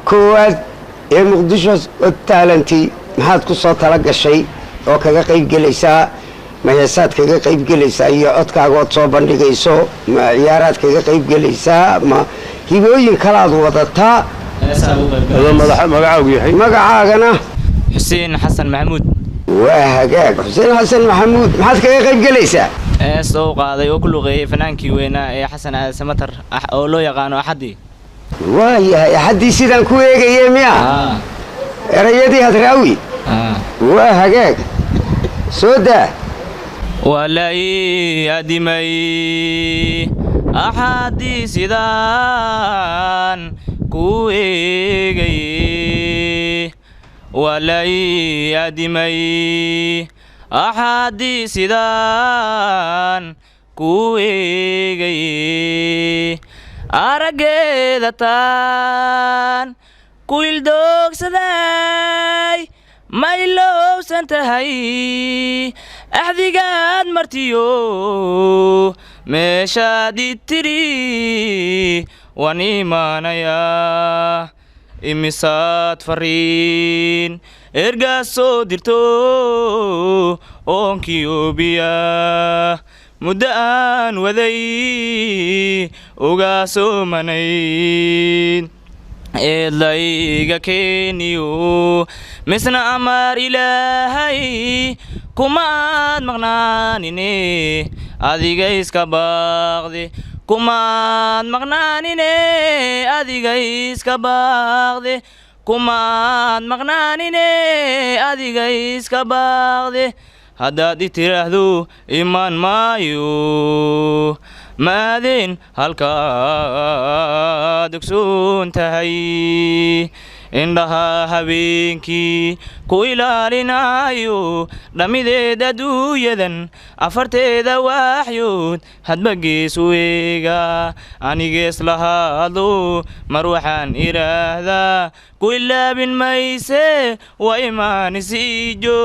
Koowaad ee Muqdisho Got Talent maxaad ku soo tala gashay oo kaga qayb gelaysaa? Ma heesaad kaga qayb gelaysaa iyo codkaagood soo bandhigayso? Ma ciyaaraad kaga qayb gelaysaa? Ma hibooyin kalaad wadataa? Adoo madaxa magacaagu yahay? Magacaagana? Xuseen Xasan Maxamuud. Waa hagaag, Xuseen Xasan Maxamuud, maxaad kaga qayb gelaysaa? Hees oo qaaday oo ku luqeeyey fanaankii weynaa ee Xasan Aadan Samatar oo loo yaqaano Axaddii. Waayahay, Axaddii sidaan ku eegaye miya? Erayadii Hadraawi. Waa hagaag, soo daa. Waa la ii adimay axaddii sidaan ku eegaye, waa la ii adimay axaddii sidaan ku eegaye, araggeeda taan ku ildoogsaday, ma ilowsan tahay axdigaad martiyo meeshaad i tiri waan imaanayaa? Imisaad fariin ergaas soo dirto oonkii oobiya muddo aan waday uga soomanayd, eedlayga keeniyo misna amar Ilaahay kumaad maqnaanine, adiga iska baaqde, kumaad maqnaanine, adiga iska baaqde, kumaad maqnaanine, adiga iska baaqde. Haddaad i tiraahdo imaan maayo, maadeen halkaad ogsoon tahay indhaha habeenkii ku ilaalinayo, dhamideed adduunyadan afarteeda waaxyood hadba gees u eega, anigees lahaado mar waxaan idhaahdaa ku ilaabin mayse, waa imaanisiijo.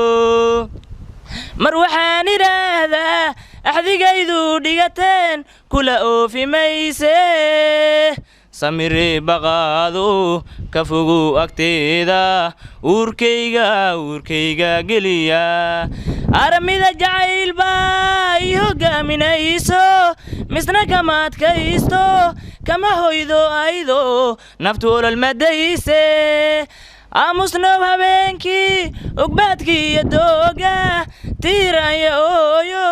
Mar waxaan idhaahdaa axdigaydu dhigateen kula oofi mayse, samire baqaado ka fogow agteeda, uurkayga uurkayga geliya, aramida jacayl baa i hogaaminayso, misna kama adkaysto, kama hoydo aydo naftu ololmadayse. Aamusnow habeenkii ugbaadkii iyo dooga tiiranya ooyo,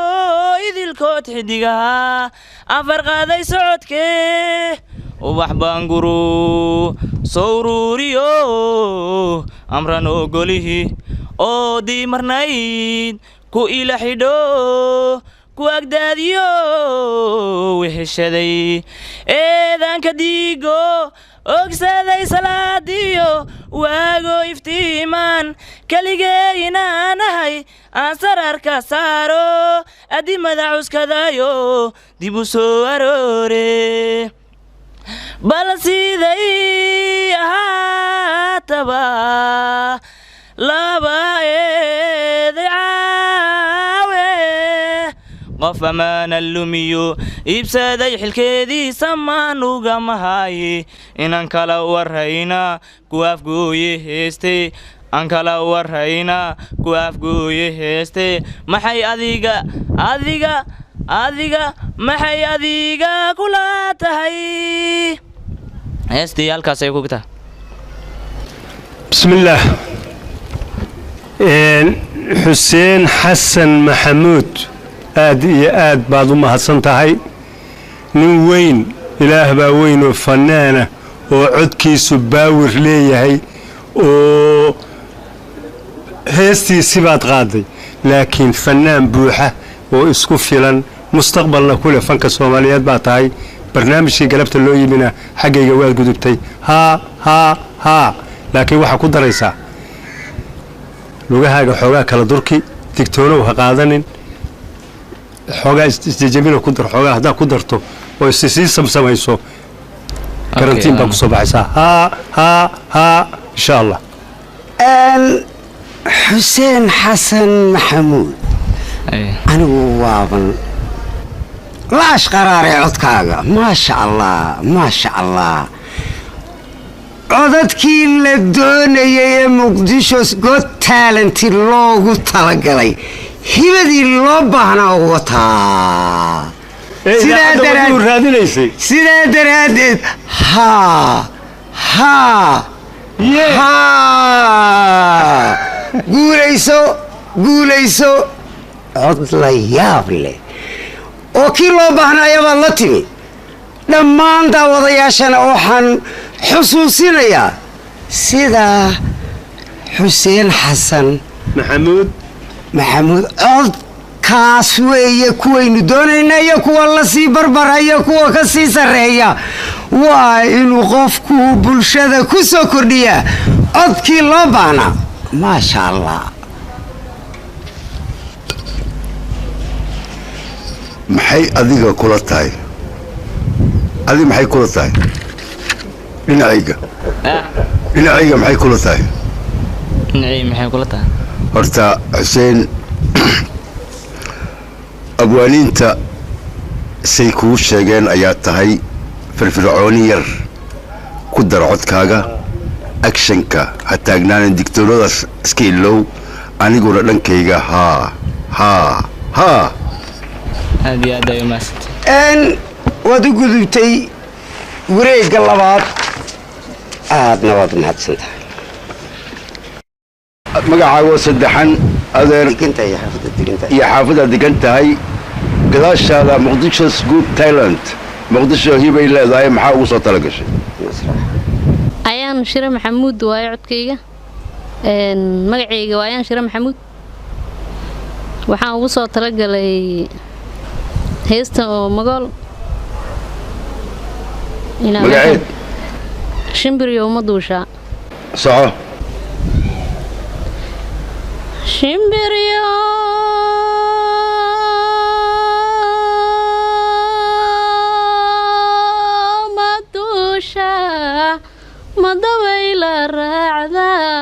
idilkood xidigaha afar qaaday socodkee, ubax baanguru soo uruuriyo amran ogolihi oo diimarnayd ku ila xidho ku agdaadiyo weheshaday, eedaanka diigo ogsaday salaadiyo waago iftiimaan, keligee inaanahay aan sararka saaro, adimada cuskadayo dib u soo aroore. Bal siday ahaataba laba eeday caawe, qof ammaana lumiyo iibsaday xilkeedii samaan ugama haaye, inaan kala warrayna ku afgooye heeste, aan kala warrayna ku afgooye heeste. Maxay adiga adiga adiga, maxay adiga kula tahay? Heestii halkaas ay ku tahay. Bismillaah. Xuseen Xasan Maxamuud, aad iyo aad baad u mahadsan tahay. Nin weyn, Ilaah baa weyn, oo fanaana oo codkiisu power leeyahay oo heestiisi baad qaaday, laakiin fanaan buuxa oo isku filan, mustaqbalna ku leh fanka Soomaaliyeed baa tahay. Barnaamijkii galabta loo yimina xaggayga waad gudubtay, haa haa haa, laakiin waxaa ku daraysaa lugahaaga xoogaa kala durki, digtoonow ha qaadanin, xoogaa isjejebina ku dar. Xoogaa haddaad ku darto oo is sii samsamayso, garantiin baa ku soo baxaysaa, haa haa haa, insha Allah. Xuseen Xasan Maxamuud, anigu waaban la ashqaraaray codkaaga, maasha Allah, maasha Allah. Codadkii la doonayay ee Muqdisho Got Talent loogu talagalay, hibadii loo baahnaa wataa. Ee Sidaa idaacadda daraad- waduu raadinaysay. Sidaa daraaddeed, haa haa haa, guulayso, guulayso. Cod la yaab leh oo kii loo baahnaayabaad la timi. Dhammaan daawadayaashana waxaan xusuusinayaa sida Xuseen Xasan Maxamuud. Maxamuud, codkaas weeye kuwaynu doonayna iyo kuwa la sii barbaraya, kuwa ka sii sarreeya. Waa inuu qofku bulshada ku soo kordhiyaa codkii loo baahnaa. Maasha Allah. Maxay adiga kula tahay? Adi maxay kula tahay dhinacayga? Dhinacayga maxay kula tahay? Dhinacii maxay kula tahay? Horta Xuseen, abwaaniinta say kuu sheegeen ayaa tahay firfircooni yar ku dar codkaaga, agshanka ha taagnaanin, digtoonadaas iska ilow. Aniguna dhankayga haa haa haa. Aad iyo aad ay umahadsantay. N waad u gudubtay wareegga labaad, aadna waad mahadsan tahay. Magacaago saddexan, adeer? Degantahay xaafadda degantahay. Iyo xaafadda degan tahay, gadaashaada Muqdisho's Good Talent, Muqdisho hibay leedahay, maxaa ugu soo tala gashay? Ayaan Shire Maxamuud waayo codkayga. Magacayga waa Ayaan Shire Maxamuud. Waxaan ugu soo talagalay heesta oo magool inaan Magaceed? Shimbiriyo uma duushaa. Soco. Shimbiryo ma duushaa, ma dabayla raacdaa,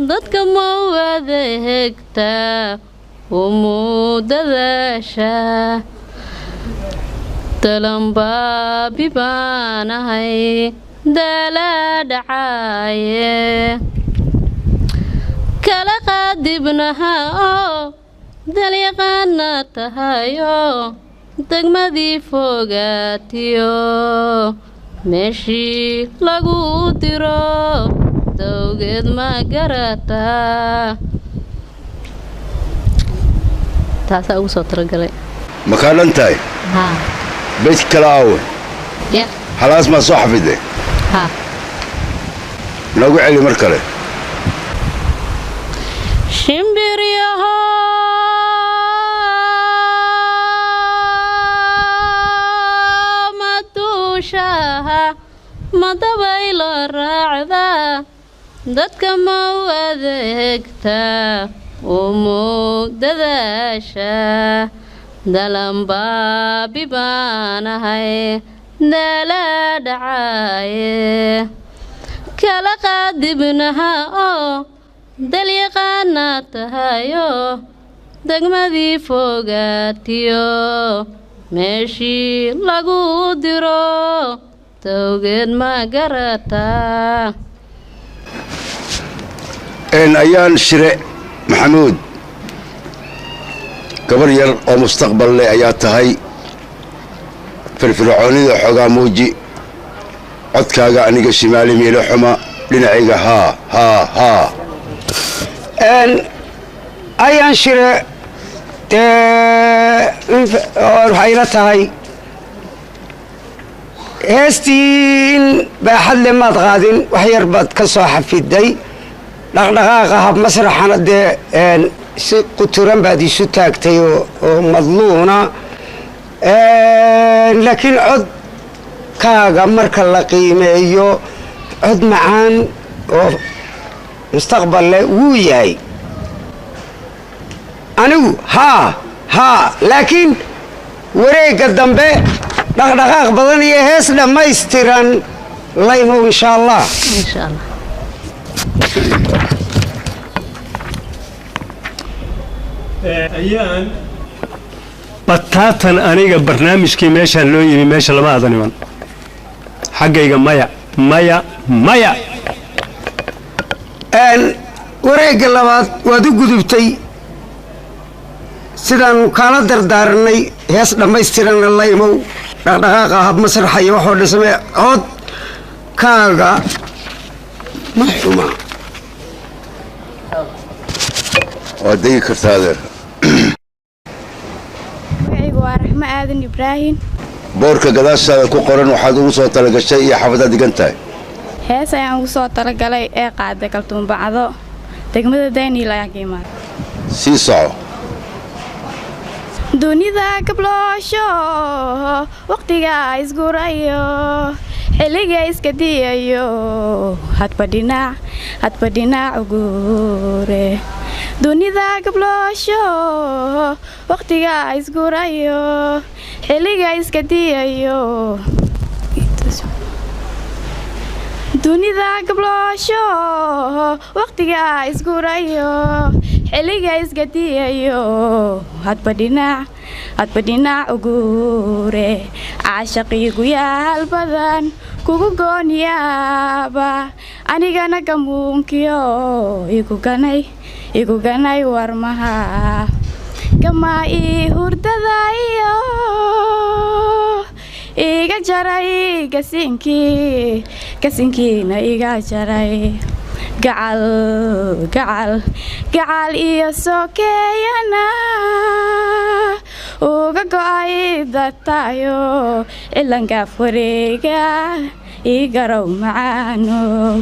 dadka ma wadeegtaa, umudadaashaa dalanbaabi baanahay daalaa dhacaaye, kala qaadibnaha oo dalyaqaana tahayo, degmadii fogaatiyo meeshii lagu diro dowgeed ma garataa. Taasaa ugu soo talagalay. Ma kaa dhan tahay? Haa. Beydka kala aawe? Ya. Halaas maa soo xafide? Haa. Noogu celi mar kale. Shimbiryaho ma duushaha, ma dabaylo raacdaa, dadka ma u adeegtaa, umu dadaashaa, dalanbaabi baanahay daalaa dhacaaye, kala qaadibnaha oo dalyaqaana tahayo, degmadii fogaatiyo meeshii lagu diro towgeed ma garataa. Een Ayaan Shire Maxamuud, gabar yar oo mustaqbal leh ayaa tahay. Firfircoonida xoogaa muuji. Codkaaga aniga shimaali miilo xuma, dhinacayga haa haa haa. N Ayaan Shire, dee waxay la tahay heestii in baaxad le maad qaadin, wax yar baad ka soo xafiday. Dhaqdhaqaaqa hab masraxana dee si quturan baad isu taagtay oo madluuna. Laakiin codkaaga marka la qiimeeyo, cod macaan oo mustaqbal leh wuu yahay. Anigu haa haa, laakiin wareegga dambe dhaqdhaqaaq badan iyo hees dhammaystiran laymow, insha Allah. Insha Allah. Ayaan bataatan, aniga barnaamijkii meeshaan loo yimi meesha lama aadan iman. Xaggayga maya maya maya. Wareegga labaad waad u gudubtay sidaanu kaala dardaaranay. Hees dhammaystiranna la imow, dhaqdhaqaaqa hab masraxa iyo waxoo dhan samee. Codkaaga ma xuma. Waad degi kartaa, adeer. Magacaygu waa Raxmo Aadan Ibraahim. Boorka gadaashaada ku qoran waxaad ugu soo talagashay iyo xaafadaad degan tahay? Hees ayaan ugu soo talagalay ee qaada Kaltuunbacdo. Degmada Dayniil ayaan ka imaada. Sii soco. Dunida gabloosho, waqtiga isgurayo, xilliga iska diyayo, hadba dhinac, hadba dhinac uguure. Dunida gabloosho, waqtiga isgurayo, xilliga iska diyayo. Dunida gabloosho, waqtiga isgurayo, xilliga iska diyayo, hadba dhinac, hadba dhinac uguure. Caashaqiigu yaal badan kugu gooniyaaba, anigana gamuunkiyo igu ganay, igu ganay warmaha gamaa ii hurdada iyo iga jaray gasinkii, gasinkiina iga jaray. Gacal, gacal, gacal iyo sokeeyana uga go'ay dartayo, cilangaaf wareega ii garow macaano,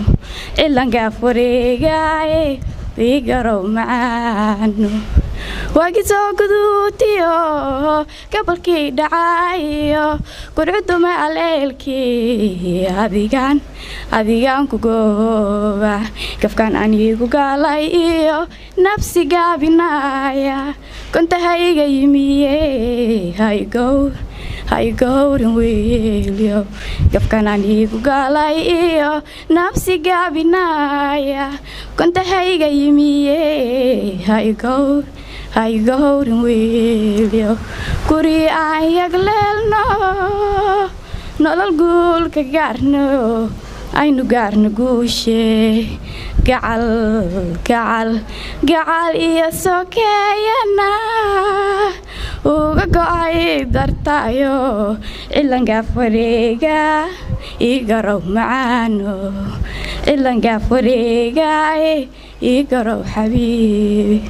cilangaaf wareega ii garow macaano. Waagi soo guduutiyo gabalkii dhacayo, gurcuduma aleelkii, adigaan, adigaan ku gooba gafkaan anigu gaalay iyo nafsi gaabinaya kontahayga yimiye. Haygowr, haygowrin wiilyo, gafkaan anigu gaalay iyo nafsi gaabinaya kontahayga yimiye. Haygowr, haygowrin wiilyo, guri aan yagleelno, nolol guul ka gaarno, aynu gaarno guushe. Gacal, gacal, gacal iyo sokeeyana uga go'ay dartayo, cilangaaf wareega ii garow macaano, cilangaaf wareega ii garow xabiibi.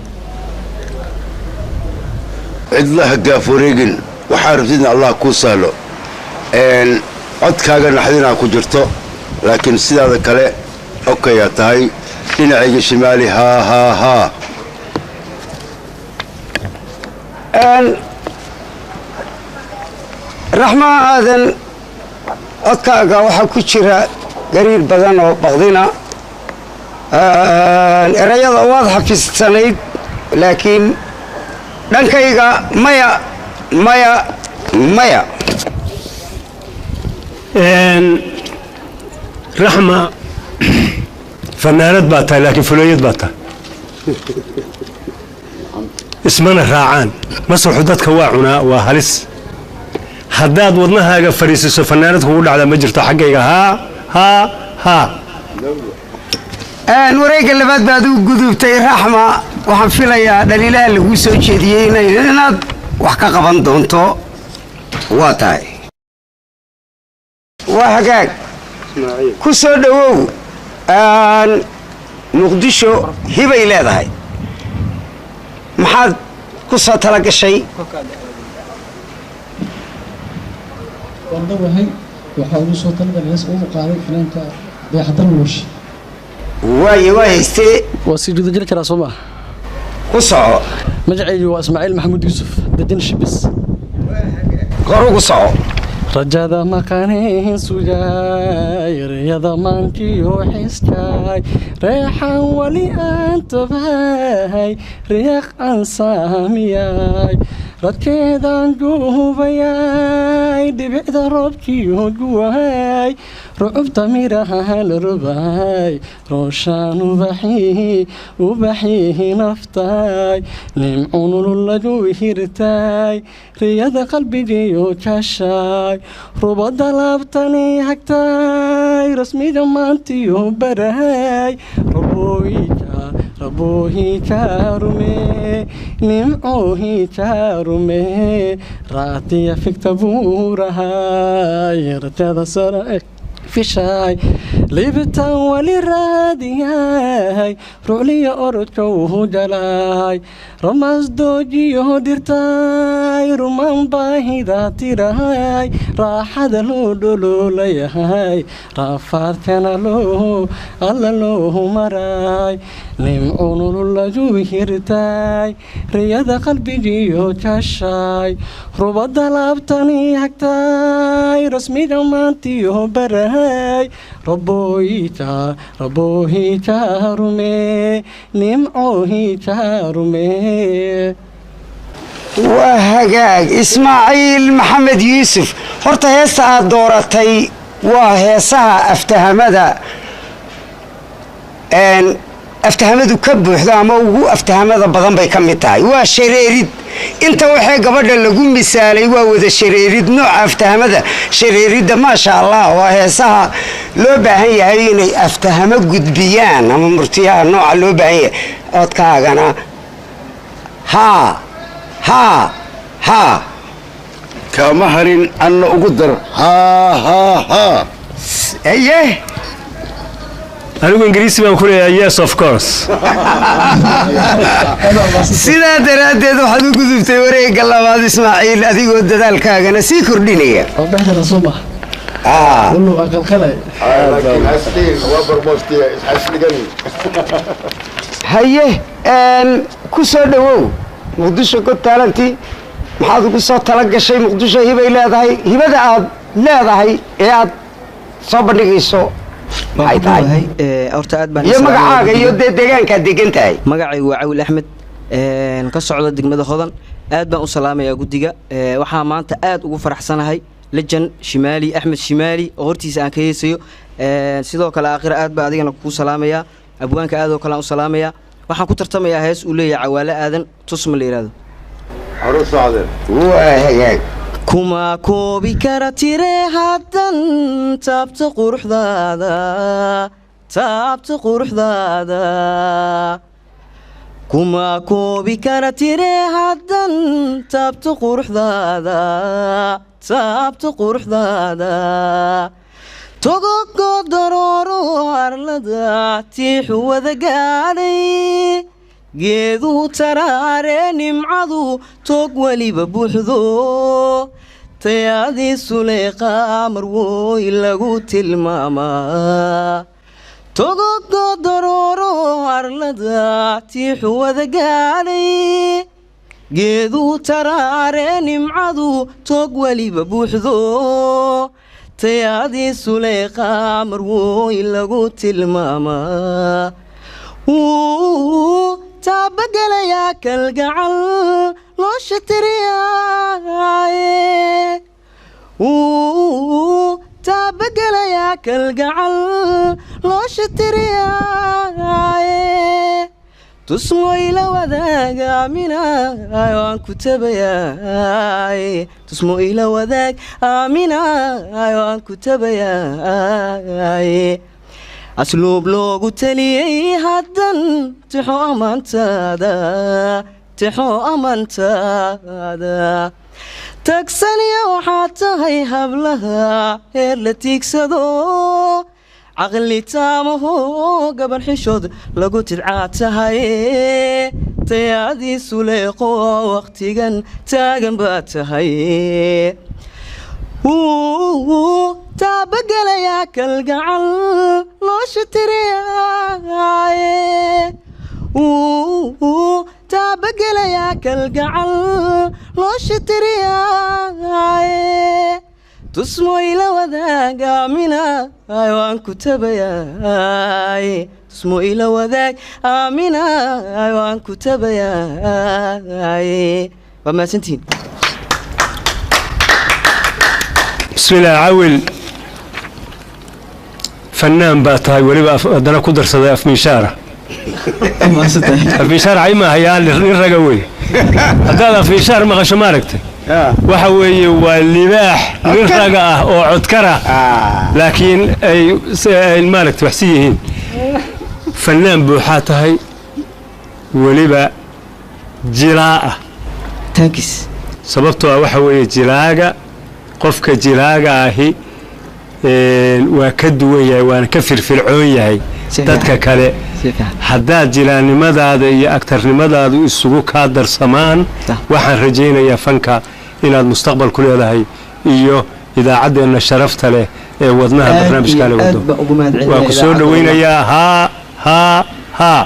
Cidlaha gaaf wareegin, waxaa rabtidna Allah kuu sahlo. Codkaaga naxdinaa ku jirto, laakiin sidaada kale okayaa tahay. Dhinacayga shimaali, haa haa haa. Raxma Aadan, codkaaga waxaa ku jira gariir badan oo baqdina. Erayada waad xafiidsanayd, laakiin dhankayga maya, maya, maya. Raxma, fanaanad baa tahay, laakiin fuleeyad baa tahay, ismana raacaan. Masraxu dadka waa cunaa, waa halis. Haddaad wadnahaaga fadhiisiso, fanaanad kugu dhacda ma jirto. Xaggayga haa haa haa. Wareegga labaad baad u gudubtay, Raxma. Waxaan filayaa dhaliilaha laguu soo jeediyey inaad wax ka qaban doonto. Waa tahay, waa hagaag. Ku soo dhowow. Muqdisho hibay leedahay, maxaad ku soo tala gashay? Waan dhawahay. Waxaa ugu soo talagalay hees uu qaaday fanaanka Dayaxdal Nuush. Waaye, waa haystee. Waa sii gudajiri karaa, soo maa? Ku soco. Magacaygu waa Ismaaciil Maxamuud Yuusuf Dejan Shibis. Hor ugu soco. Rajada maqaneen sugay, riyada maankiyo xiskay, reexan wali aan tabahay, riyaaq aan saamiyay, radkeedaan guubayay, dhibicda roobkiyo guwahay. Rucubta miraha la rubay, rooshaan ubaxihi ubaxihi naftay, nimcunululagu hirtay, riyada qalbigiyo jashay, rubada laabtani hagtay, rasmiga maantiyo barahay, rabooyika raboohi jaarume, nimcoohi jaarume, raatiya figta buurahay, rajada sare fishaay, libitaan wali raadiyahay, rucliya orodka wuhu jalaay, ramaas doojiyo dirtaay, rumaan baahida tirahay, raaxada loo dholoolayahay, raafaadkana loo alla loo maraay, nimcunululagu hirtaay, riyada qalbigiyo jashaay, rubada laabtani hagtaay, rasmiga maantiyo barahay, rabooyita raboohi jaarume, nimcoohi jaarume. Waa hagaag, Ismaaciil Maxamed Yuusuf. Horta heesta aad dooratay waa heesaha aftahamada aftahamadu ka buuxdo ama ugu aftahamada badan bay ka mid tahay. Waa shareerid. Inta waxee gabadha lagu misaalay waa wada shareerid, nooca aftahamada shareeridda. Maasha Allah, waa heesaha loo baahan yahay inay aftahamo gudbiyaan ama murtiyaha nooca loo baahan yahay. Codkaagana haa haa haa. Kaama harin, anna ugu dar haa haa haa. Aye. Anigu Ingiriisi baan ku leeyahay, yes, of course. Sidaa daraaddeed waxaad u gudubtay wareegga labaad, Ismaaciil, adigoo dadaalkaagana sii kordhinaya. Dhexdana soo maha wallow aqalqalay. Laakiin hasdhihin waa barmoostiya isxasdhigani. Haye, ku soo dhowow Muqdisho Got Talent. Maxaad ugu soo tala gashay? Muqdisho hibay leedahay. Hibada aad leedahay ee aad soo bandhigayso maxay tahay? Horta aad baan iyo magacaaga iyo dee deegaankaad degan tahay. Magacaygu waa Cawil Axmed, ka socda degmada Hodan. Aad baan u salaamayaa guddiga. Waxaa maanta aad ugu faraxsanahay lejan Shimaali, Axmed Shimaali, oo hortiisa aan ka heesayo. Sidoo kale aakhira aad baa adigana kuu salaamayaa, abwaanka aad oo kale aan u salaamayaa. Waxaan ku tartamayaa hees uu leeyahay Cawaale Aadan, Tusma la yidhahdo. Hore socdeen. Waa hagaag. Kuma koobi kara tire haddan taabta quruxdaada, taabta quruxdaada. Kuma koobi kara tire haddan taabta quruxdaada, taabta quruxdaada. Togogo darooro arlada tiixu wada gaadhay, geeduhu taraare, nimcadu toog weliba buuxdo, tayaadii Suleeqa marwooy lagu tilmaamaa. Togogo darooro arlada tiixu wada gaadhay, geeduhu taraare, nimcadu toog weliba buuxdo, tayaadii Suleeqa marwooy lagu tilmaamaa. Wuu taabagelayaa kalgacal loosha tiriyaaye, wuu taabagelayaa kalgacal loosha tiriyaaye. Tusmo ila wadaag aaminaay, waan ku tabayaay. Tusmo ila wadaag aaminaay, waan ku tabayaay. Asluub loogu taliyey haddan tixo ammaantaada, tixo ammaantaada. Tagsaniya waxaad tahay hablaha heer la tiigsado, caqli taamaho gaban xishood lagu tidcaa tahay, tayaadii Suleeqo wakhtigan taagan baa tahay. Wuu taabagelayaa kalgacal loosha tiriyaaye, wuu taabagelayaa kalgacal loosha tiriyaaye. Tusmo ila wadaag aaminaay, waan ku tabayaay. Tusmo ila wadaag aaminaay, waan ku tabayaay. Waa mahadsantihiin. Bismillaah. Cawil. Fanaan baa tahay, weliba haddana ku darsaday afmiishaara. Afmiishaar cay maaha, yaa nin raga wey. Haddaad afmiishaar maqasho, maaragtay, waxa weeye waa libaax, nin raga ah oo codkara, laakiin ay ay maaragtay waxsi yihiin. Fanaan buuxaa tahay, weliba jilaa ah. Thanks. Sababtoo ah waxa weeye jilaaga, qofka jilaaga ahi waa ka duwan yahay, waana ka firfircoon yahay dadka kale. Haddaad jilaannimadaada iyo agtarnimadaadu isugu kaa darsamaan, waxaan rajaynayaa fanka inaad mustaqbal ku leedahay iyo idaacaddeenna sharafta leh ee Wadnaha barnaamijkaale aad wado. Baan ugu mahadcelinayaa Waa ku soo idaacadda. dhowaynayaa. Haa haa haa.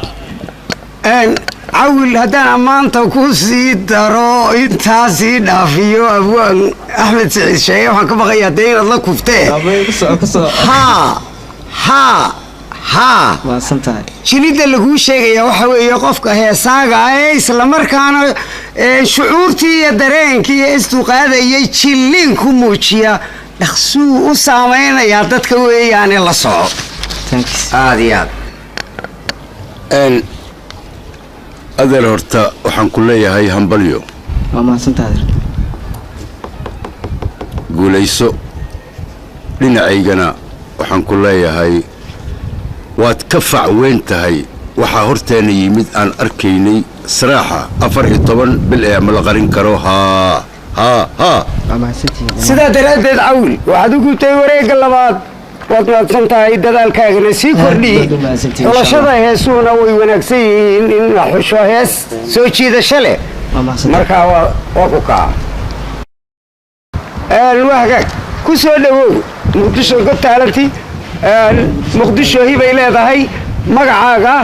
Cawil, haddaan ammaanta ku sii daro, intaa sii dhaafiyo abwaan Axmed Siciid sheege, waxaan ka baqayaa dee inaad la kuftee. Haa haa haa. Mahadsan tahay. Jilidda laguu sheegaya waxa weeye qofka heesaaga ah ee islamarkaana shucuurtii iyo dareenkii iyo istuqaadayay jilliin ku muujiya, dhaqsuu u saameynayaa dadka weeyaane. La soco. Thanks. Aada iyo aad. Adeer, horta waxaan ku leeyahay hambalyo. Waa mahadsan tahay, adeer. Guulayso. Dhinacaygana waxaan ku leeyahay waad ka fac weyn tahay waxaa horteenna yimid aan arkaynay. Saraaxa 14 bil ee ma la qarin karo. Haa haa haa. Waa mahadsantihiin. Sidaa daraaddeed, Cawil, waxaad u gubtay wareegga labaad. Waad mahadsan tahay, dadaalkaagana sii kordhi. Aad baad u mahadsantihiin, insha Xulashada Allah. heesuhuna way wanaagsan yihiin, in la xusho hees soo jiidasho leh. Waa mahadsantahay. Markaa waa ku kaca. Waa hagaag. Ku soo dhowow Muqdisho Got Talent. Muqdisho hibay leedahay. Magacaaga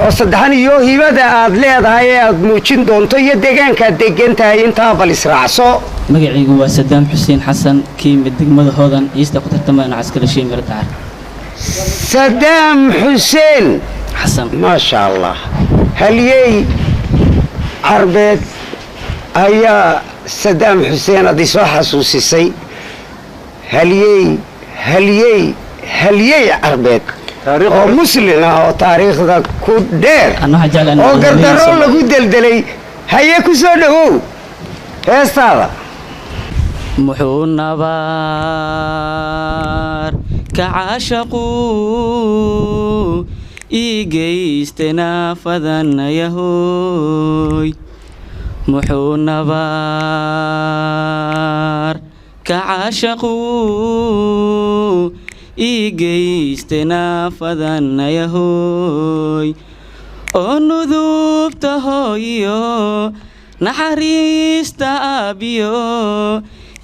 oo saddexan iyo hibada aad leedahay ee aad muujin doonto iyo deegaankaad degan tahay, intaa bal israacso. Magacaygu waa Sadaam Xuseen Xasan, ka yimid degmada Hodan, iista ku tartamayna Caskari Shiimir Dacar. Sadaam Xuseen Xasan. Maasha Allah, halyey Carbeed ayaa Sadaam Xuseen aad isoo xasuusisay. Halyey, halyey, halyey Carbeed oo Muslin ah oo taariikhda ku dheer Anna waxaan jeclahay inaan oo gardarro halyey. lagu deldelay. Haye, ku soo dhowow heestaada. Muxuu nabaar ka caashaqu ii geystay naafadanayahoy? Muxuu nabaar ka caashaqu ii geystay naafadanayahoy, oo nudubta hooyo, naxariista aabiyo,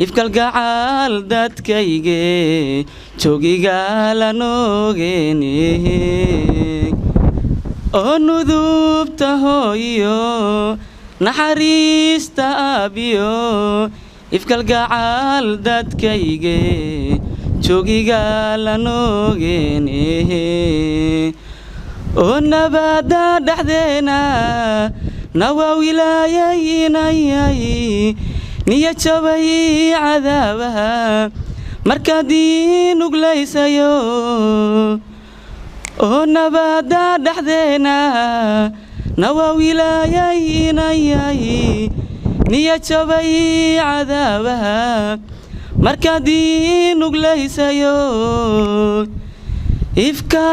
ifkalgacaal dadkayge joogiga la noogeene? Oo nudubta hooyo, naxariista aabiyo, ifkalgacaal dadkayge joogiga la noogeene, oo nabada dhexdeena nawaawilaayay niya jabay cadaabaha markaad ii nuglaysayo, oo nabada dhexdeena nawaawilaayay niya jabay cadaabaha markaad ii nuglaysayo, ifka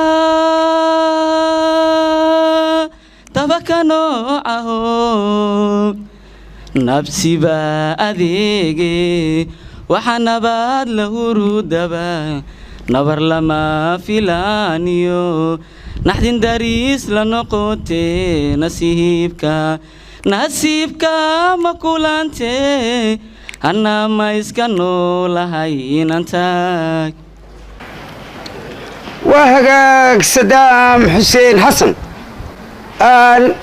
tabaka noocaho nabsiba adeege, waxa nabaad la hurudaba nabar lama filaaniyo, naxdin dariis la noqote. Nasiibka, nasiibka ma kulante, anna ma iska noolahay inantaag. Waa hagaag. Sadaam Xuseen Xasan, aan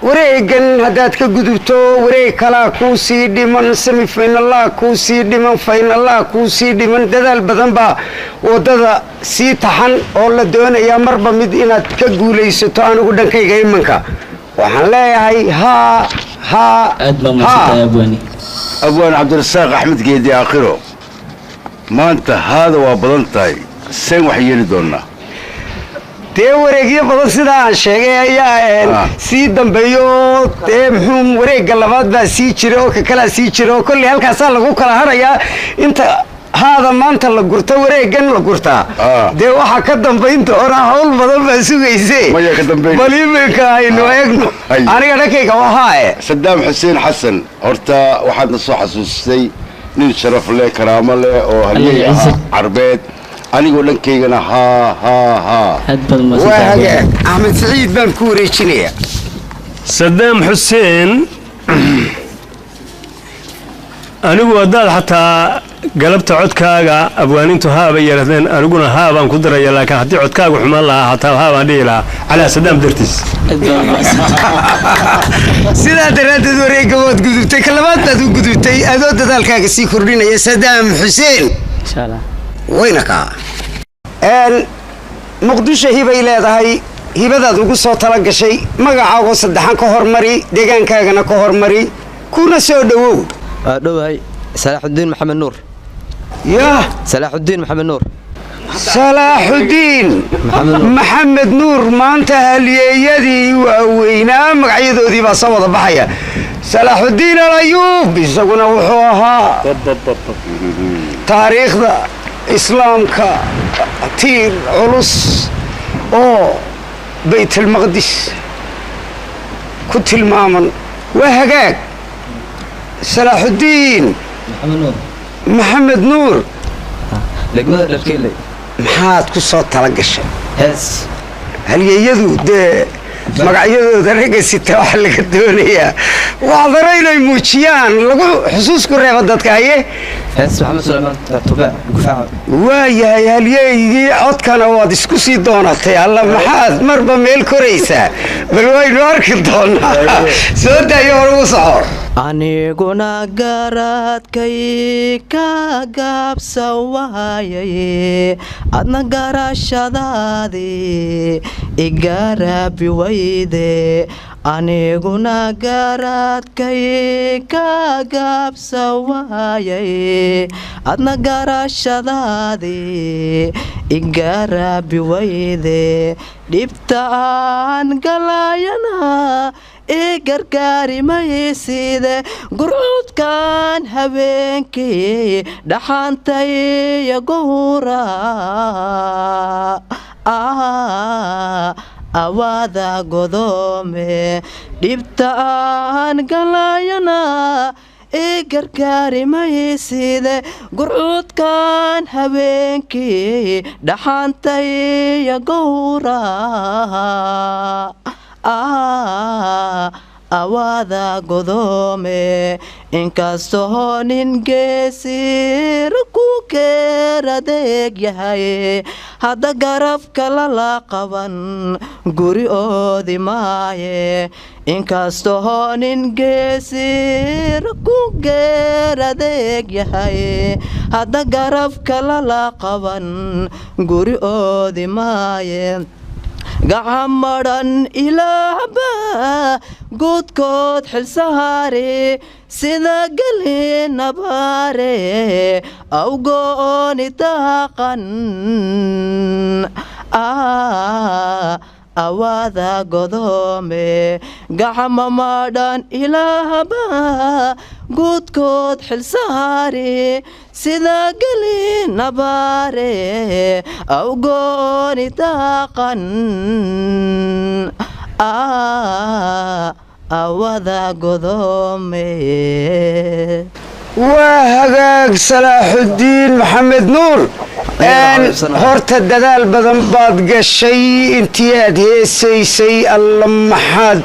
wareegan haddaad ka gudubto, wareeg kalaa kuu sii dhiman, semifinalaa kuu sii dhiman, finalaa kuu sii dhiman. Dadaal badan baa waddada sii taxan oo la doonayaa marba mid inaad ka guulaysato. Anigu dhankayga imanka waxaan leeyahay haa haa. Aad baa mahadsantahay, abwaani. Abwaan Cabdirasaaq Axmed Geedi Aakhiro, maanta haada waa badan tahay, seen wax yeeli doonnaa. Dee wareegyo badan sidaa aan sheegay ayaa sii dambeeyo oo dee muxuu wareegga labaad baa sii jira oo ka kalaa sii jira oo kolley halkaasaa lagu kala harayaa. Inta haada maanta la gurto, wareeggan la gurtaa, dee waxaa ka dambayn doona hawl badan baa sugayse. Maya ka dambayn. Bal iminka aynu eegno. Aniga dhankayga waxaa Sadaam Xuseen Xasan, horta waxaadna soo xasuustay nin sharaf leh, karaamo leh oo halyey ahaa Carbeed. Anigoo dhankaygana haa haa haa. Waa hagaag, Axmed Siciid baan ku wareejinayaa. Sadaam Xuseen, anigu haddaad xataa galabta codkaaga abwaanintu haabay yidhahdeen, aniguna haabaan ku daraya, laakiin haddii codkaaga xumaan lahaa xataa haabaan dhihi lahaa calaa Sadaam dartiis. Sidaa daraaddeed wareegga waad gudubtay, ka labaad baad u gudubtay adoo dadaalkaaga sii kordhinaya, Sadaam Xuseen. Wayna kaa Muqdisho hibay leedahay. Hibadaad ugu soo tala gashay, magacaagoo saddexan ka hormari, deegaankaagana ka hormari, kuna soo dhowow. Waa dhowahay. Salaaxudiin Maxamed Nuur. Yah? Salaaxudiin Maxamed Nuur. Salaaxudiin Maxamed Nuur. Maanta halyeeyadii waaweynaa magacyadoodii baa soo wada baxaya. Salaaxudiin Alayuub isaguna wuxuu ahaa taariikhda Islaamka tiir culus oo Baytalmaqdis ku tilmaaman. Waa hagaag, Salaaxudiin Maxamed Nuur. Degmada Dharkeeley. Maxaad ku soo tala gashay? Hees. Halyeeyadu dee magacyadooda ragga sita waxaa laga doonayaa wacdaro inay muujiyaan, lagu xusuus ku reebo dadka. Haye. Hees Maxamed Suleymaan Tubaac, Gufaaco. Waayahay, halyeeygii codkana waad isku sii doonatay. Alla, maxaad marba meel koraysaa? Bal waynu arki doonaa. Soo daayo, hor ugu soco. Aniguna garaadkay ka gaabsa waayay, adna garashadaadii igaraabi wayde. Aniguna garaadkay ka gaabsa waayay, adna garashadaadii igaraabi wayde. Dhibta aan galayana ii gargaari mayside, gurcudkan habeenkii dhaxantay gowra awaada godome. Dhibta aan galayana ii gargaari mayside, gurcudkan habeenkii dhaxantay gowra awaada godome. Inkastoo nin geesir ku geeradeeg yahay, hadda garabka lala qaban guri oodi maaye. Inkastoo nin geesir ku geeradeeg yahay, hadda garabka lala qaban guri oodi maaye. Gacamadhan Ilaahba guudkood xilsahaare, sida gelinabaare awgooni daaqan awaada godome. Gacmamadhan Ilaahba guudkood xilsahaare, sida gelinabaare awgooni daaqan awada godome. Waa hagaag, Salaaxudiin Maxamed Nuur. Horta dadaal badan baad gashay intii aad heesaysay. Alla, maxaad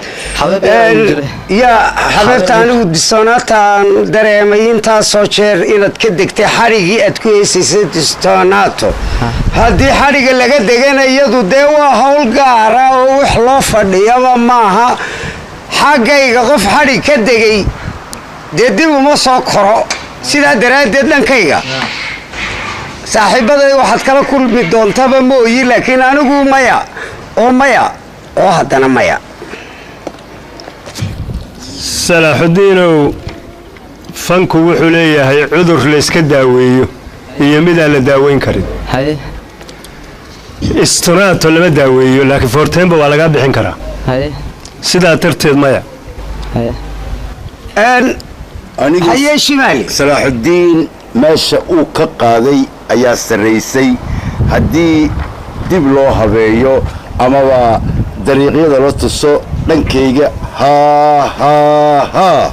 yaa xabeebta! Anigu disonaataan dareemay intaasoo jeer inaad ka degtay xadhigii aad ku heesaysay distonato. Haddii xadhiga laga degana, iyadu dee waa hawl gaara oo wax loo fadhiyaba maaha. Xaggayga qof xadhig ka degay dee dib uma soo koro. Sidaa daraaddeed dhankayga saaxiibaday waxaad kala kulmi doontaba mooyi, laakiin anigu maya oo maya oo haddana maya. Salaaxudiinow, fanku wuxuu leeyahay cudur layska daaweeyo iyo midaan la daaweyn karin. Istonaato lama daaweeyo, laakiin fortemba waa lagaa bixin karaa. Haye. Sidaa darteed maya. Haye. Anigu Haye, Shimaali. Salaaxuddiin meesha uu ka qaaday ayaa sarraysay. Haddii dib loo habeeyo amaba dariiqyada la tuso, dhankayga haa haa haa.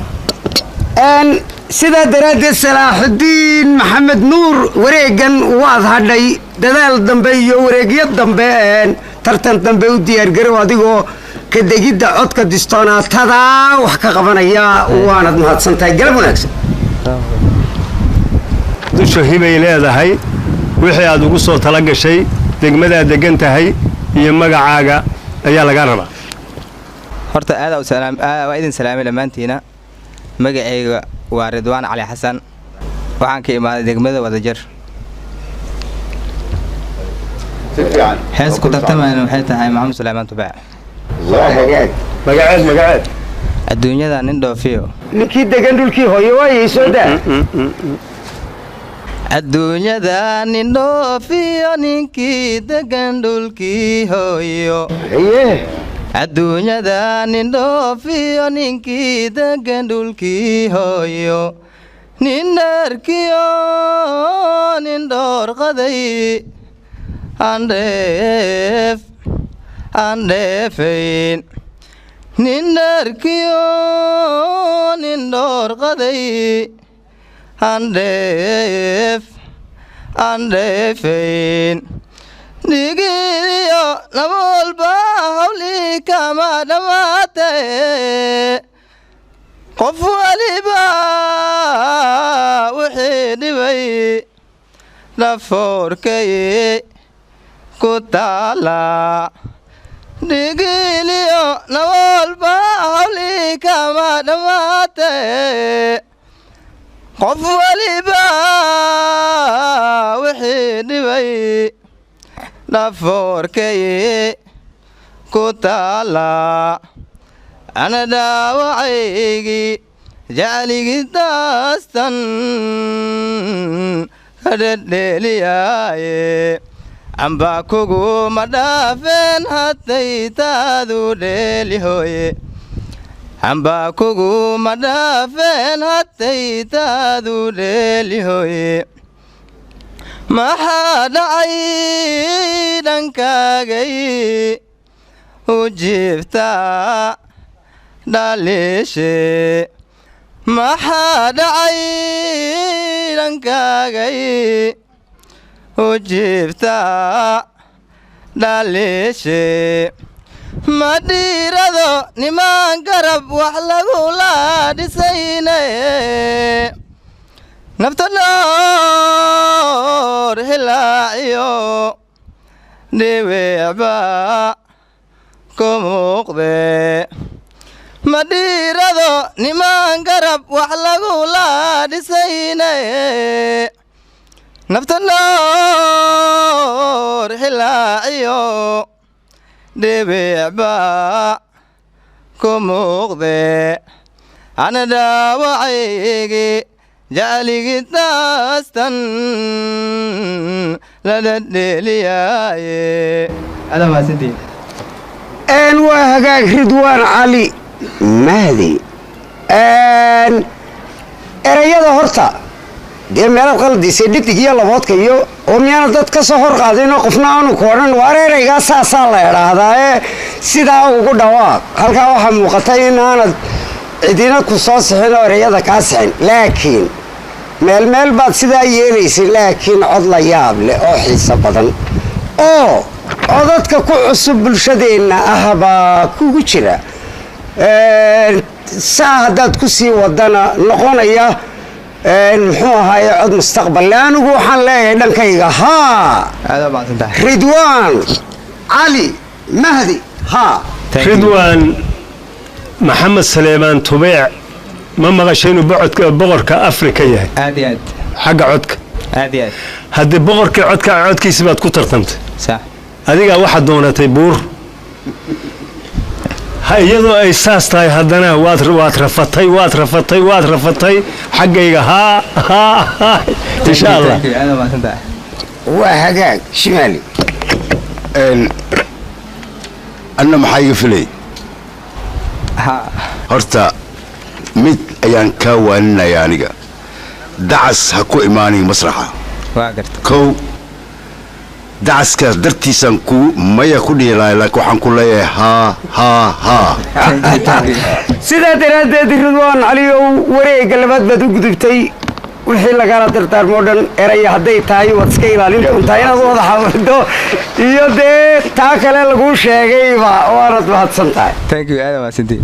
Sidaa daraaddeed, Salaaxudiin Maxamed Nuur, wareegan waad hadhay. Dadaal dambe iyo wareegyo dambe, tartan dambe u diyaargarow, adigoo ka degidda codka distoonaatada wax ka qabanaya. Waanad mahadsan tahay, galab wanaagsan. Dusha hibay leedahay wixii aad ugu soo tala gashay, degmadaad degan tahay iyo magacaaga ayaa lagaa rabaa. Horta aad waa idin salaamay dhammaantiina. Magacayga waa Ridwaan Cali Xasan, waxaan ka imaaday degmada Wadajir. Si fiican. Hees ku tartamayna waxay tahay Maxamed Suleymaan Tubaac. Hagaag. Magaceed, magaceed? Adduunyada nin dhoofiyo. Ninkii degan dhulkii hooyo waayay, soo daa. Adduunyada nin dhoofiyo, ninkii degan dhulkii hooyo. Haye. Adduunyada nin dhoofiyo, ninkii degan dhulkii hooyo, nin dharkiyo nin dhoorqaday aan dheef aan dheefayn, nin dharkiyo nin dhoorqaday aan dheef aan dheefayn, dhigiyo nabolba hawli kama dhammaatay, qof waliba wixii dhibay dhafoorkay ku taala, dhigiliyo nabolba hawli kama dhammaatay, qof waliba wixii dhibay dhafoorkay ku taala, ana dhaawacaygii jacligii daastan kadhedheeliyaaye, amba kuguma dhaafeen hadday taadu dheeli hooye, amba kuguma dhaafeen hadday taadu dheeli hooye, maxaa dhacay dhankaagay u jiiftaa dhaliishe, maxaa dhacay dhankaagay u jiiftaa dhaliishe, ma dhiirado nimaan garab wax lagula dhisayne, nafta dhoor hilaaciyo dhiwicba ku muuqde, ma dhiirado nimaan garab wax lagula dhisayne, nafta dhoor hilaaciyo dhibicba ku muuqde, ana dhaawacaygii jacligii daastan ladhadheeliyaaye. Adaa mahadsantihiin. Waa hagaag, Ridwaan Cali Mahdi. Erayada horta dee meelaad qaladiisay, dhidig iyo laboodka iyo oo miyaana dad ka soo hor qaadinoo qofna aanu ku odhan waar eraygaa saasaa la idhaahdaa ee sidaa ugu dhawaaq? Halkaa waxaa muuqata in aanad cidina ku soo sixin oo erayada kaa sixin, laakiin meel meel baad sidaa yeelaysay. Laakiin cod la yaab leh oo xiiso badan oo codadka ku cusub bulshadeenna ah baa kugu jira. Saa haddaad ku sii wadana noqonaya, muxuu ahaaye, cod mustaqbal le. Anigu waxaan leeyahay dhankayga haa. Aad mahadsantahay. Ridwaan Cali Mahdi, haa. Ridwaan, Maxamed Saleemaan Tubeec ma maqashay inuu boqorka Afrika yahay? Aad iyo aad. Xagga codka. Aad iyo aad. Haddii boqorkii codka codkiisi baad ku tartamtay. Sax. Adigaa waxaad doonatay buur ha, iyadoo ay saas tahay haddana waad rafatay, waad rafatay, waad rafatay. Xaggayga haa haa haa, insha Allah. Thank you, aad mahadsantahay. Waa hagaag, Shimaali. Anna maxaa iga filay? Horta mid ayaan kaa waaninaya aniga: dacas ha ku imaanin masraxa. Waa garta. Kow, dacaskaas dartiisaan kuu maya ku dhihi lahay, laakiin waxaan ku leeyahay haa, haa, haa. Sidaa daraaddeed, Ridwaan Caliyow, wareegga labaad baad u gudubtay. Wixii lagala dardaarmo dhan, eraya hadday tahay, waad iska ilaalin doontaa inaad wada xafido iyo dee taa kale laguu sheegayba. Waanad mahadsan tahay. Thank you, aad mahadsantiin.